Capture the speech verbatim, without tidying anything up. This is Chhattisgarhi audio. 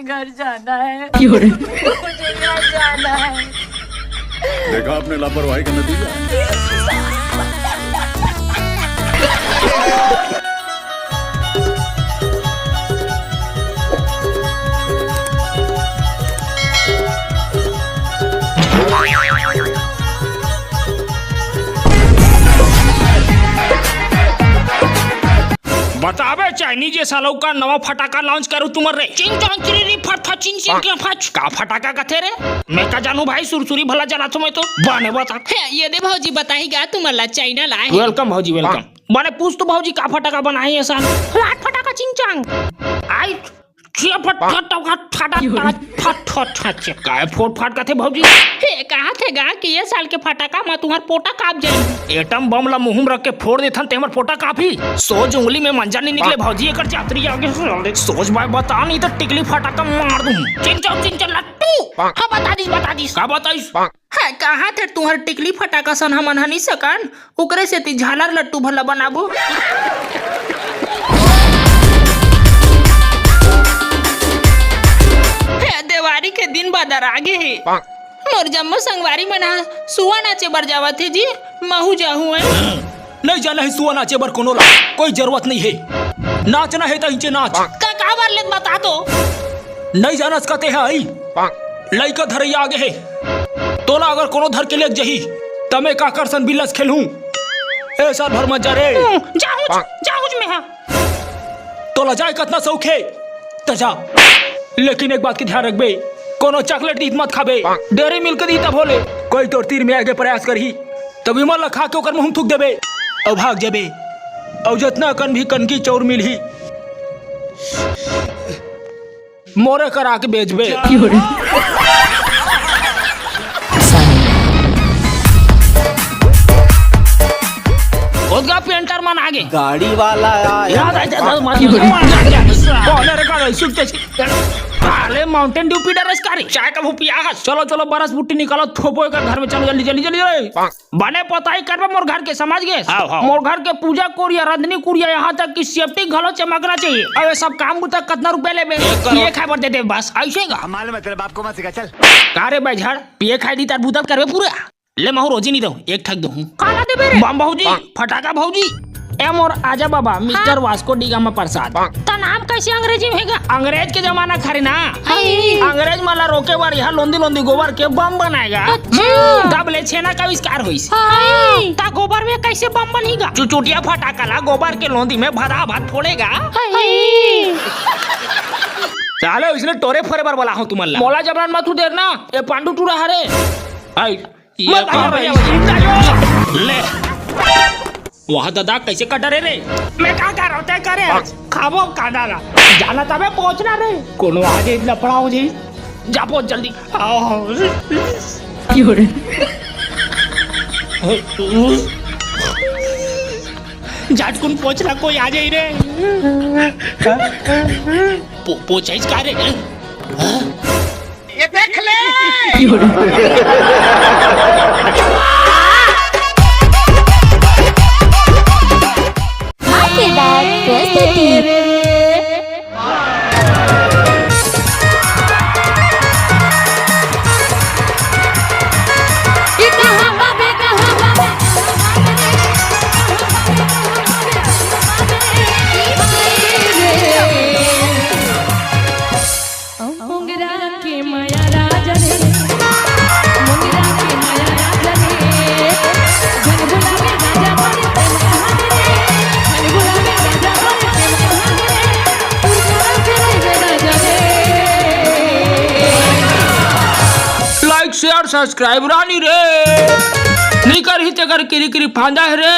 घर जाना है। क्यों रे? मुझे घर जाना है। देखा आपने लापरवाही का नतीजा। बताबे चाइनीज ये सालों का नवा फटाका लॉन्च करू तुमर रे। चिंग चांग चिरी री फट फट चिंग चिंग के फट। का फटाका कथे रे? मैं का जानू भाई, सुरसुरी भला जलाथो मैं तो। बने बता। हे, ये दे भौजी, बताही गा तुमन ला चाइना ला हे। वेलकम भौजी, वेलकम। बने पूछ तो भौजी, का फटाका बनाही ये साल? लाट फटाका चिंग चांग। आई, छे फट फट फट फट फट फट फट फट। काय फोट फाट कथे भौजी? हे, कहा थे गा कि ये साल के फटाका म तुहर पोटा काप जाई। एटम बम ला मुंह म रख के फोड़ देथन, ते हमर पोटा कापही। सोज उंगली में मंजा नहीं निकले भौजी, एकर जातरी आगे। सोज बाय बता, नहीं तो टिकली फटाका मार दूं। चिंचो चिंचो लट्टू। हाँ, बता दीस, बता दीस। का बताइस? हाँ, कहा थे तुहर टिकली फटाका सन हमन ह नहीं सकन, ओकरे सेती झालर लट्टू भला बनाबो। हे, देवारी के दिन बादर आगे हे। मोर जम्मो संगवारी मन ह सुआ नाचे बर जावत हे जी, महू जाहू ए। नहीं जाना हे सुआ नाचे बर कोनो ला, कोई जरूरत नहीं हे। नाचना हे त इचे नाच। का, का बर लेत बता तो? नहीं जानस कते हे आई? लइका धरैया आगे हे। तोला अगर कोनो धर के लेग जही, त मैं काकर सन बिल्लस खेलहूं। ए साल भर मत जा रे। हूं, जाहूं, जाहूं मैं हा। तोला जाए कतना शौक हे, त जा। लेकिन एक बात के ध्यान रखबे, कोनो चॉकलेट दीत मत खाबे। डेयरी मिल्क दी तब होले। कोई तोर तीर में आगे प्रयास करही, त विमल ला खा के ओकर मुंह म थूक देबे, अउ भाग जाबे। अउ जतना कन भी कनकी चौर मिलही, मोरे करा के बेचबे। ओतका पेंटर मन आगे। गाड़ी वाला आया। याद आ जाता, मार के बोले रे, का रे, सुन के, अरे, माउंटेन ड्यू पी डरस का रे? चाय का भूपिया हस। चलो, चलो, बरस बुट्टी निकालो, थोपो एकर घर में, चलो, जल्दी, जल्दी, जल्दी, जल्दी। बने पोताई करबे मोर घर के, समझ गे? हाव, हाव। मोर घर के पूजा कोरिया, रंधनी कुरिया, यहाँ तक कि सेप्टिक घलो चमकना चाहिए। अब ये सब काम बुता कतना रुपया लेबे? एक करोड़। पिए खाए बर दे दे बस, ऐसे का? हम मालूम है, तेरे बाप को मत सिखा, चल। का रे बैझड़, पिए खाए दी तार बुता करबे पूरा? ले महू रोजी नहीं दो, एक ठक दो हूँ। काला देबे रे? बम भौजी, फटाका भौजी। ए मोर आजा बाबा, मिस्टर हाँ। वास्को डिगामा प्रसाद। त नाम कैसे अंग्रेजी में हेगा? अंग्रेज के जमाना खा रे ना। हाय। अंग्रेज मन ला रोके बर यहाँ लोंदी लोंदी गोबर के बम बनाएगा। अच्छा। तब ले छेना का आविष्कार होइस। हाय। त गोबर में कैसे बम बनेगा? चुचुटिया फटाका ला गोबर के लोंदी में भदा भद फोड़ेगा। हाय। साले इसने टोरे फोरे बर बोला हूँ तुमन ला। मोला जबरन मत तू देर ना, ये पांडू टूरा हरे। हाय। ये मत भाई, भाई, भाई। ले। वाह दादा, कैसे कटा रे रे? मैं का कर रहा हूँ, तय करे आज। खाबो कांदा ला। जाना तबे पहुंचना रे। कोनो आगे इतना पड़ा हो जी। जा पहुंच जल्दी। आओ। क्यों रे? जाट कुन पहुंचना, कोई आ जाई रे। पो-, पहुंचाइस का रे? ये देख ले। धमाकेदार प्रस्तुति। मोंगरा के माया राजा रे, मोंगरा के माया राजा रे, झन बुलावे राजा बन के माया रे, झन बुलावे राजा बन के माया रे, उनका करे रे राजा रे। Like, share, subscribe रानी रे, नहीं करही तेकर किरी किरी फांदा है रे।